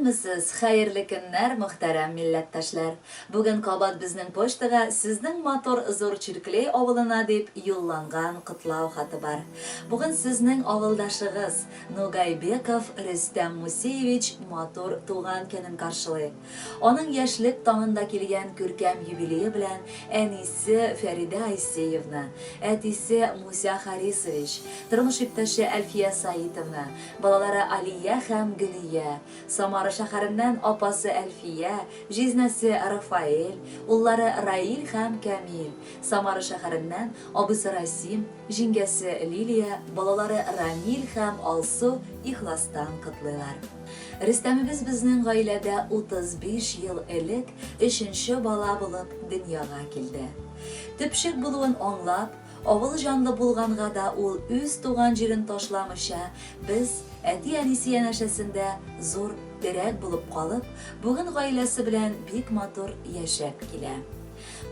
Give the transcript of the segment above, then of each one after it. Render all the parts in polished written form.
Исәнмесез, хәерле көннәр, мөхтәрәм милләттәшләр! Бүген кабат безнең почтага сезнең матур Зур Чирклей авылына дип юлланган котлау хаты бар. Бүген сезнең авылдашыгыз, Нугайбеков Рөстәм Мусеевич матур туган көнен каршылый. Аның яшьлек таңында килгән күркәм юбилее белән әнисе Фәридә Айсеевна, әтисе Муся Харисович, тормыш иптәше Әлфия Саитовна, балалары Алия һәм Гөлия, Самара шәһәреннән апасы Әлфия, җизнәсе Рафаэль, уллары Раил һәм Кәмил, Самара шәһәреннән абыйсы Расим, җиңгәсе Лилия, балалары Рамил һәм Алсу ихластан котлыйлар. Рөстәмебез безнең гаиләдә 35 ел элек өченче бала булып дөньяга килде. Төпчек булуын аңлап, авыл җанлы булганга да ул үз туган җирен ташламыйча, без, әти-әнисе янәшәсендә зур терәк булып калып, бүген гаиләсе белән бик матур яшәп килә.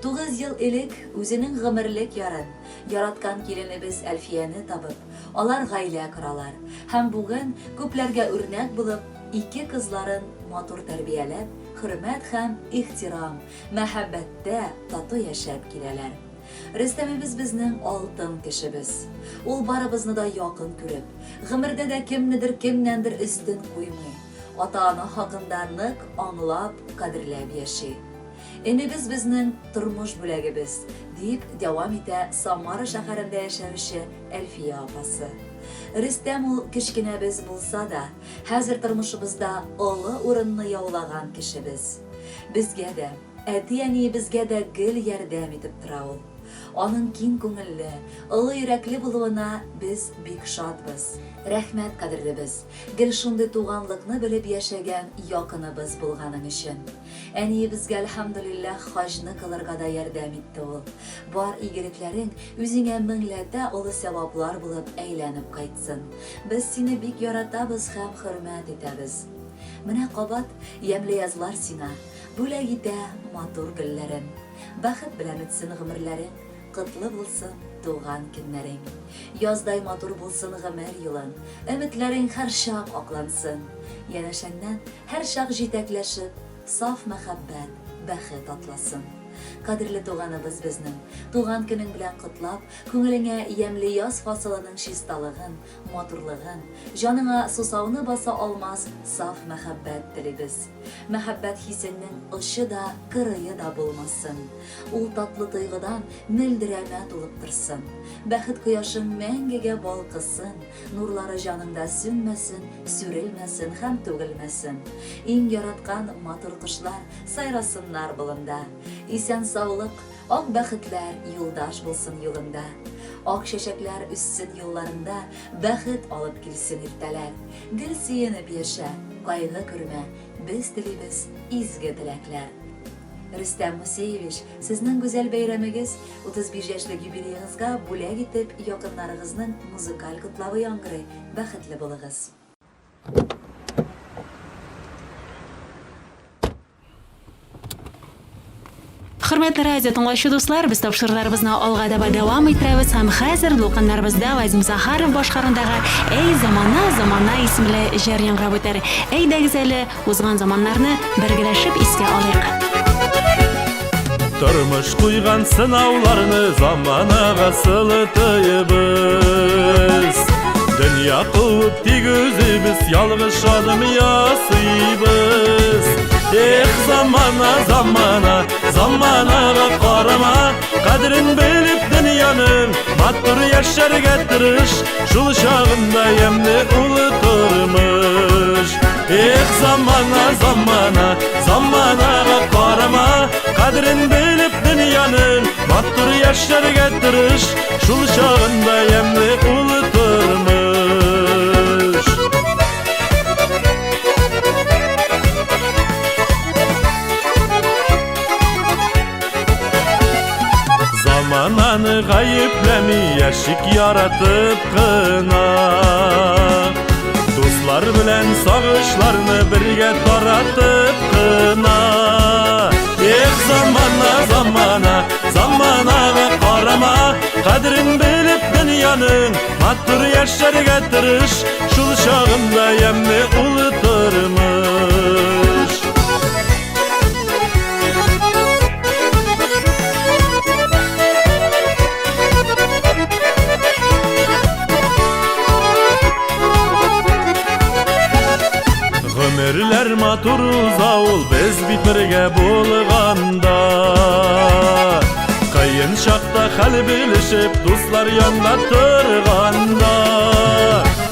Тугыз ел элек үзенең гомерлек ярын, яраткан киленебез Әлфияне табып, алар гаилә коралар һәм бүген, күпләргә үрнәк булып, ике кызларын матур тәрбияләп, хөрмәт һәм ихтирам, мәхәббәттә тату яшәп киләләр. Рөстәмебез безнең алтын кешебез. Ул барыбызны да якын күреп, гомердә дә кемнедер кемнәндер өстен куймый, ата-ана хакында нык аңлап, кадерләп яши. Энебез безнең тормыш бүләгебез, дип дәвам итә Самара шәһәрендә яшәүче Әлфия апасы. Рөстәм ул кечкенәбез булса да, хәзер тормышыбызда олы урынны яулаган кешебез. Безгә дә, әти-әниебезгә дә гел ярдәм итеп тора ул. Аның киң күңелле, олы йөрәкле булуына без бик шатбыз. Рәхмәт, кадерлебез, гел шундый туганлыкны белеп яшәгән якыныбыз булганың өчен. Әниебезгә, әлхәмдүлилләһ, хаҗны кылырга да ярдәм итте ул. Бар игелекләрең үзеңә меңләтә олы сәваплар булып әйләнеп кайтсын. Без сине бик яратабыз һәм хөрмәт итәбез. Менә кабат ямьле язлар сиңа бүләк итә матур гөлләрен. Бәхет белән үтсен гомерләрең, котлы булсын туган көннәрең. Яздай матур булсын гомер юлың, өметләрең һәрчак аклансын. Янәшәңнән Һәрчак җитәкләшеп, саф мәхәббәт, бәхет атласын. Кадерле туганыбыз безнең, туган көнең белән котлап, күңелеңә ямьле яз фасылының чисталыгын, матурлыгын, җаныңа сусауны баса алмас саф мәхәббәт телибез. Мәхәббәт хисеңнең очы да, кырые да булмасын. Ул татлы тойгыдан мөлдерәмә тулып торсын. Бәхет кояшың мәңгегә балкысын, Нурлары җаныңда сүнмәсен, сүрелмәсен һәм түгелмәсен. Иң яраткан матур кошлар сайрасыннар болында. Исән-саулык, ак бәхетләр юлдаш булсын юлыңда. Ак чәчәкләр үссен юлларыңда, бәхет алып килсен иртәләр. Гел сөенеп яшә, кайгы күрмә, без телибез изге теләкләр. Рөстәм Мусеевич, сезнең гүзәл бәйрәмегез, 35 яшьлек юбилеегызга бүләк итеп якыннарыгызның музыкаль котлавы яңгырый, бәхетле булыгыз! Хөрмәтле радио тыңлаучы дуслар, без тапшыруларыбызны алга таба дәвам иттерәбез һәм хәзер дулкыннарыбызда Вадим Захаров башкаруындагы Әй замана, замана исемле җыр яңгырап үтәр. Әйдәгез әле, Узган заманнарны бергәләшеп искә алыйк. Тормыш куйган сынауларны заманага сылытыйбыз. Дөнья куып тик үзебез ялгыш адым ясыйбыз. Эх, замана, замана, заманага карама, кадерен белеп дөньяның, матур яшәргә тырыш, шул чагында ямьле ул тормыш. Эх, замана, замана, заманага карама, кадерен белеп дөньяның, матур яшәргә тырыш, шул чагында ямьле ул тормыш. Замананы гаепләми, яшик яратып кына. Дуслар белән сагышларны бергә таратып кына. Эх, замана, замана, заманага карама, кадерен белеп дөнья дөньяның, матур яшәргә тырыш, шул чагында ямьле ул тормыш. Гомерләр матур уза ул, без бит бергә булганда. Кыен чакта хәл белешеп, дуслар янда торганда.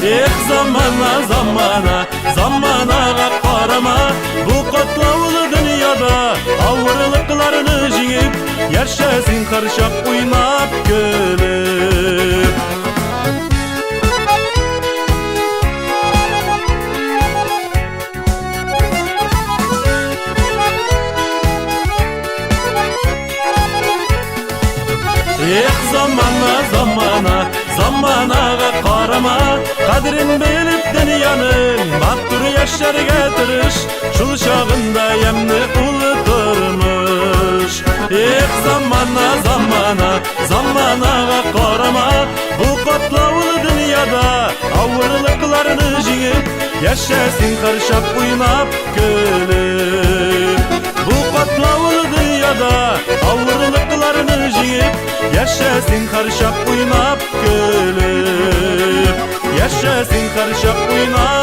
Эх, замана, замана, заманага карама, бу катлаулы дөньяда авырлыкларны җиңеп, яшә син һәрчак уйнап көлеп. Эх, замана, замана, заманага карама, кадерен белеп дөньяның, матур яшәргә тырыш, шул чагында ямьле ул тормыш. Эх, замана, замана, заманага карама, бу катлаулы дөньяда авырлыкларны җиңеп, яшә син һәрчак уйнап көлеп. Бу катлаулы дөньяда авырлыкларны җиңеп, яшә син һәрчак уйнап көлеп. Яшә син һәрчак уйнап